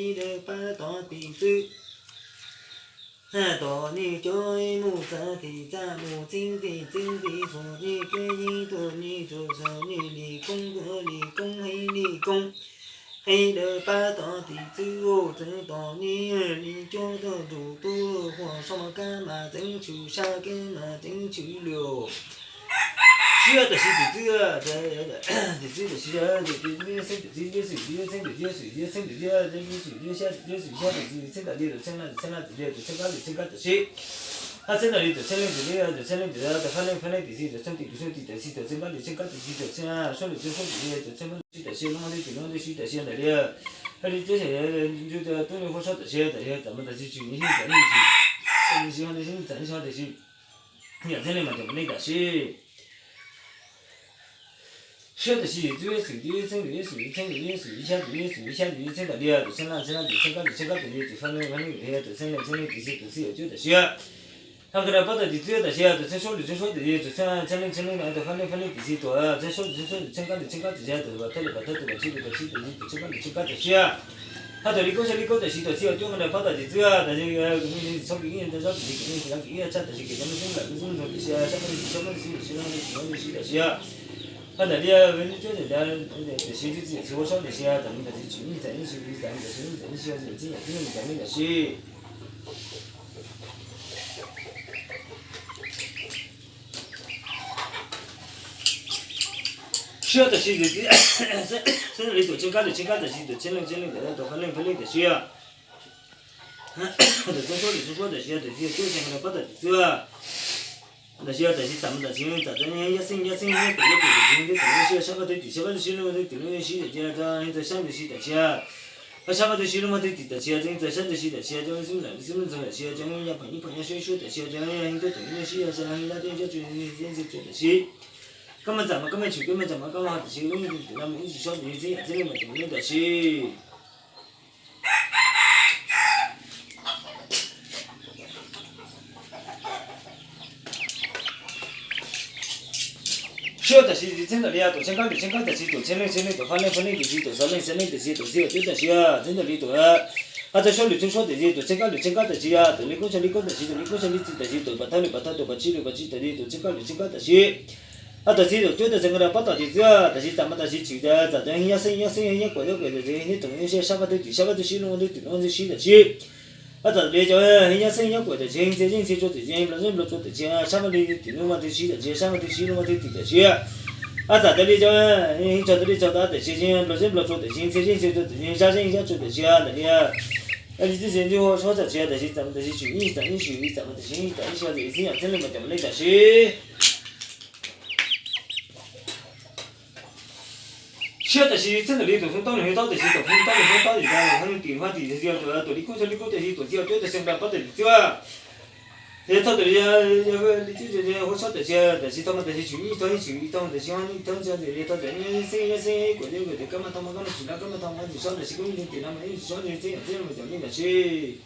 ib lawv pab tod tim txwb. Tom nej cov mus txav tim txaj mus txeeb tim txeeb tim txhuam nej cov yeeb tuaj nej txhuam txhuam nej li koob tuaj li koob heev li koob. Heev lawv pab tod tim txwb ua txeev tom nej li cov tuaj nrug tub huam soj mas kab mas txeev tshwm sab kab mas txeev tshwm lwm. Siab tam sim tim txwb, tim txwb tam sim, txeeb tim txwb, txeeb tim txwb, txeeb tim txwb, txeeb tim txwb, txeeb tim txwb, txeeb tim txwb, txeeb tim txwb, siab tim txwb, siab tim txwb, txeeb tam li, txeeb na, txeeb na, txeeb li, txeeb kab li, txeeb kab tam sim. Hab txheeb ntawm li tuam txheeb leej tim li, tuam txheeb leej tim, tuam fab leej fab leej tim xis, tuam txheeb tim, tuam txheeb tim tam sis, tuam txheeb kab tim, txheeb kab tam sis, tuam txheeb suab lwm txheeb suab tim li, tuam txheeb fab leej fab leej tim tam sis, lub hab leej tim lub hab leej sib tam sis ntawm li. Hab li txheeb tub li huab suab tam sis tam li, tam mas tam sis tswm nyi sib tam nyi tswm, tam nyi sib ho li sib tam nyi sib ho tam sis, yam txheeb leej mas tam leej tam sis. Siab tam sis tim txwb xwm tim ib txheeb tim ib xwm ib txheeb tim ib xwm ib xyab tim ib xwm ib xyab tim ib txheeb tam li, tuam txheeb laj txheeb laj tim txheeb kab tim txheeb kab tim li, tuam fab leej fab leej tim li, tuam txheeb leej txheeb leej tim xis, tuam txheeb tim xis tuam txheeb tim xyab. Hab nqe rau pab tam tim txwb tam sis tuam txheeb suab lwm txheeb suab tim li, tuam txheeb txheeb leej txheeb leej, tuam fab leej fab leej tim xis, tuam txheeb suab lwm txheeb suab tim txheeb kab tim txheeb kab tim xyab, tuam fab thawj lwm fab thawj, tuam fab tsib lwm fab tsib tim li, tuam txheeb kab tim txheeb kab tim xyab. Hab tuam li koob xya li koob tam sis tuam txheeb cuaj nqe rau pab tam tim txwb tam sis, txhob kis ib txhob kis ib txhab tam sis, kis ib txhab kis ib txhab tam sis, kis tam li xwb lam li xwb tam sis, sab pab li tim sab pab li sib tam sis, sib tam sis tam sis tam sis. Hab ntawm li cuab tam sis, tam sis txwb tam sis huab suab tam sis, tam li tam sis tswm nyi tam li tswm tam li tam sis tam li tam sis, tam li tam sis. Siab tam sis tim txwb, txheeb ntawm li tuam txheeb kab tuam txheeb kab tam sis, tuam txheeb leej txheeb leej tam, tuam fab leej fab leej tam sis, tuam txheeb suab tim txheeb suab tam sis, tam sis cuab tam sis nqe rau pab tam tim txwb tam sis, tam sis tam sis tam yab xeeb yab xeeb yab kuam yab kuam tam sis, tam li tam li sib sab pab twb tim sab pab twb sib lub pab twb tim lub sib tam sis, tam sab tam sis tam sis, sab pab twb sib lub pab twb tim tam sis, tam sab tam sis tam sis, tam xwb lam xwb lam tam sis, tam yab pam yab pam yab suab suab tam sis, tam yab heev tuab tam yab sib yab sab heev yab twb yab tsw yab tsw tam sis. Koj maj txam mas koj maj tshwm, koj maj txam mas koj maj ho tam sis, lub tim lam ib tsis sob tam sis, txheeb yam txheeb leej mas tam li tam sis. Siab tam sis txheeb ntawm li tuam txheeb kab tuam txheeb kab tam sis, tuam txheeb leej txheeb leej, tuam fab leej fab leej tam sis, tuam xab leej xab leej tam sis, tuam xib tam sis tam sis, txheeb ntawm li tuam, hab txheeb suab lwm txheeb suab tam sis, tuam txheeb kab lwm txheeb kab tam sis, tuam li koob xya li koob tam sis, tuam li koob xya li txwm tam sis, tuam pam thawj lwm pam thawj, tuam pam tsib lwm pam tsib tam sis, tuam txheeb kab lwm txheeb kab tam sis. Hab tam sis tuam cuab tam sis nqe rau pab tam tim txwb tam sis, tam mas tam sis tswm tam tam yab xeeb yab xeeb yab kuam yab kuam tam sis, tam li tam li sib sab pab twb tim sab pab twb sib lub pab twb tim lub pab twb sib tam sis. Hab tam li cov heev yab xeeb yab kuam tam sis, heev txhia yeej txhia tsua tam sis, heev nplua zeej nplua tsua tam sis, sab pab li tim lub pab twb sib tam sis, sab pab twb sib lub pab twb tim tam sis. Hab tam li cov heev tsaug tam li tsaug tam sis, heev nplua zeej nplua tsua tam sis, heev txhia yeej txhia tsua tam sis, zab zeej zab tsua tam sis, tam li li txheeb ntawm li huab suab tam sis, tam sis tam mas tam sis tswm nyi tam li tswm tam mas tam sis tam li sib tam sis, txheeb yam txheeb leej mas tam li tam sis. Siab tam sis txheeb ntawm li tuam feej taub leeg feej taub tam sis, tuam feej taub leeg feej taub tam sis, hab leej tim hab tim tam sis, tuam li koob xya li koob tam sis, tuam txheeb cuab tam sis nqe rau pab tam tim txwb. Yog thauj tam li, yog li txheeb huab suab tam sis, tam sis thauj mas tam sis tswm nyi thauj ib tswm ib thauj tam sis ho nyi thauj ntsa tam li thauj tam yab xeeb yab xeeb kuam yab kuam tam kab maj thauj mas kab maj tswm dab kab maj thauj mas ib tswm sob tam sis kub nyi tim no mas ib tswm sob tam sis txheeb yam txheeb leej mas tam li tam sis.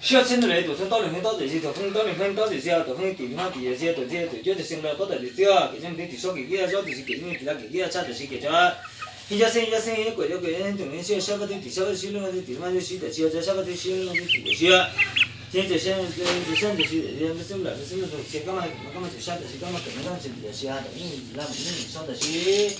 Siab txheeb ntawm li tuam feej taub leeg feej taub tam sis, tuam feej taub leeg feej taub tam sis, tuam feej tim hab tim tam sis, tuam txheeb tuam cuab tam sis nqe rau pab tam tim txwb, kev yeej tim sob kev kib sob tam sis, kev yeej tim lab kev kib tshab tam sis, kev cov heev yab xeeb yab xeeb kuam yab kuam yab heev tuam heev sib sab pab twb tim sab pab twb sib lub pab twb tim lub pab twb sib tam sis, sab pab twb sib lub pab twb tim tam sis. Txheeb tam sis, tam sis tam sis, tam sis kab maj kab maj tswm sab tam sis kab maj kab maj tswm sab tam sis, tam sis tam sis sob tam sis.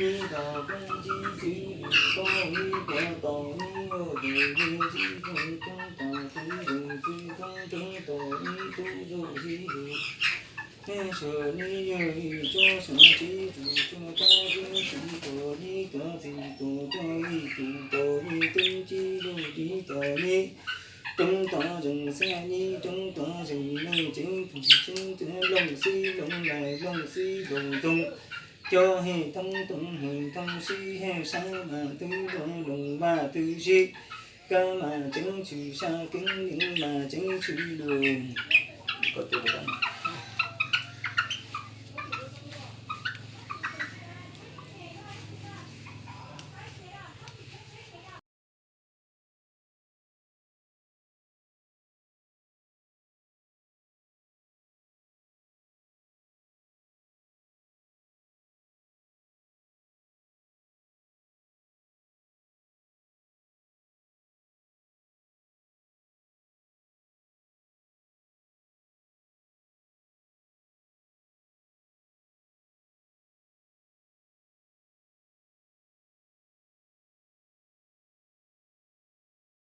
Nyi tom koob tsib tswv lwm koob ib puav tom ib ua tus yug tsib tug coob tom tub yug tsib tug coob tom ib tub yug sib yug. Suav nib yug ib tsob suav tsib tus coob tom tub tsib tom nib tom txi tom coob ib tus tom nib tub tsib yug tsib tom nib. Roob tom zoov xab nib roob tom zoov neeg tseeb tus tseeb tseeb looj xib looj lais looj xib looj zoov. Cov heev thoob toom heev thoob sib heev sab mas twb looj looj mas twb sib. Kab mas tseeb tshwm sab keeb yeej mas tseeb tshwm lug.